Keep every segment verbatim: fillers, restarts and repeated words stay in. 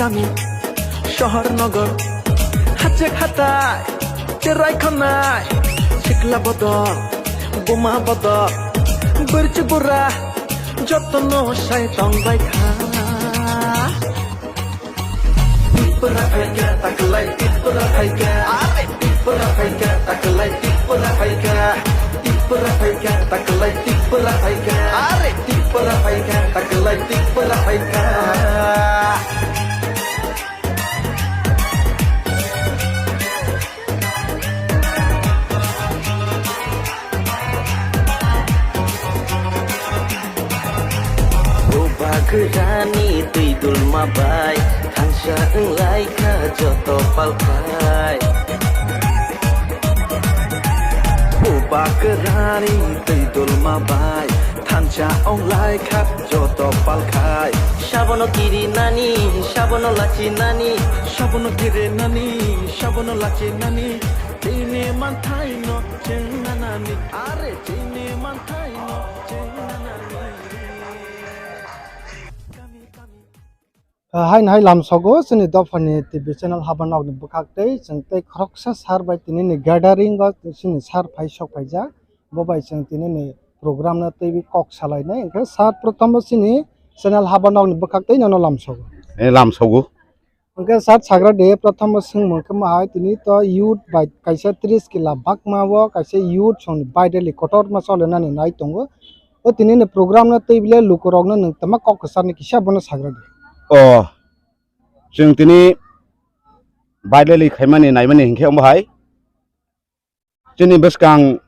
Kami, sohor nogor, hachek hatai, cherai khonai, sikla bodol, buma bodol, bwrchi bura, jotono sai tong bai kha. Tipra phaikha, taklai Tipra phaikha. Are Tipra phaikha, taklai Tipra phaikha. Tipra phaikha, taklai Tipra phaikha. Are Tipra phaikha, taklai Tipra phaikha. Bubagrani twi dulma bai thansa wng lai kha joto palkhai. Bubagrani twi dulma bai thansa wng lai kha joto palkhai. Sabono kiri nani, sabono lachi nani, sabono kiri nani, sabono lachi nani. Chini manthai no chwng nanani, are chini manthai no chwng nanani. Kami, kami. Ah, haino hai lamsogo chini dophani T V channel Habanokni bwkhak tei chwng tei khoroksa sir bai tinini gathering o chini sir phai sok phaijak, bo bai chwng tinini program no teiwi kok salainai. Hwnkhe sir, prothom o chini channel Habanokni bwkhak tei nono lamsogo. Eh, lamsogo. Hwnkhe sir, sagra de, prothom o swngmung khe ma hai, tini to youth bai kaisa tris kila bakma o kaisa youth songni baidali kotorma cholenani nai tongo. O tinini program no tei bile lukurokno nwng tama kok kwcharni kisa bono sagra di. O, chwng tini baidali khaimani naimani hinkhe omo hai. Chini bwskang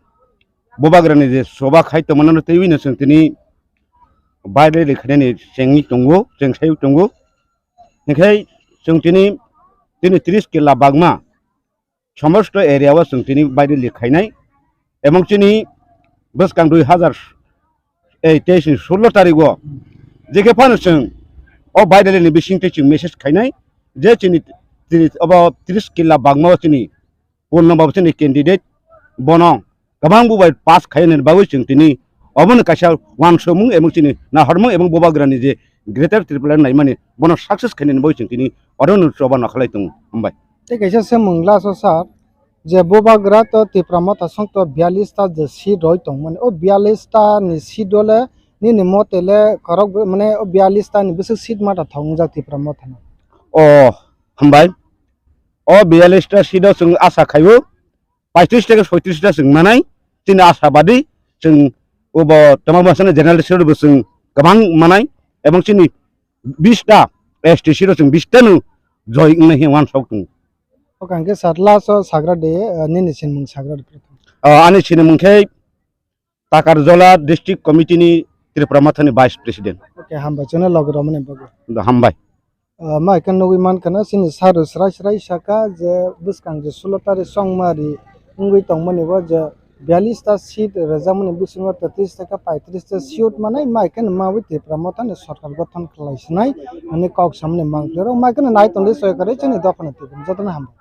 Bubagrani je soba khai tongmano teiwino chwng tini baidali khainani chengwi tongo, chengsaiwi tongo. Hinkhe chwng tini, tini tris kila bagma somosto area o chwng tini baidali khainai. Ebong chini bwskang dui hazar ei teis ni sullo tarik o je khe phano chwng o baidali ni bising twi chwng message khainai je chini, chini obo tris kila bagma o chini Purno Babu chini candidate, bono kwbang bubai pass khainani bagwi chwng tini obono kaisa uansukmung ebong chini nahormung ebong Bubagrani je Greater Tripura naimani bono success khainani bagwi chwng tini odono choba nokhalai tongo. Hambai. Tei kaisa swngmung last o sir, je Bubagra to Tipra Motha song to biyalish ta je seat roi tongmani, o biyalish ta ni seat o le nini mote le khorok mane o biyalish ta ni bwswk seat ma ta thok wngjak Tipra Motha no? O, hambai. O biyalish ta seat o chwng asa khaio paitris ta khe soitris ta chwng manai, chini asabadi chwng obo tama bwsano general seat bo chwng kwbang manai, ebong chini bish ta S T seat o chwng bish ta no joi wngnai hwnwi uansuk tongo. O hwnkhe sir, last o sagra de, eh, nini sinimung sagra de. Ah, ani sinimung khe Takarjala District Committee ni Tipra Mothani Vice President. Okay, hambai, chwngno logi romani bagwi. Da, hambai. Ah, mai khe nugwi mankha na, chini sir rok srai srai saka je bwskang je sullo tarik chongmari wngwi tongmani bo je biyalish ta seat rwjakmani bisingo tetris ta khe paitris ta seat manai, mai khe mawi Tipra Mothani sorkar gothon khlai sinai hwnwi kok samani mankhe rok, mai khe nai tongdi soikarwi chini dophani twi jotono hambai.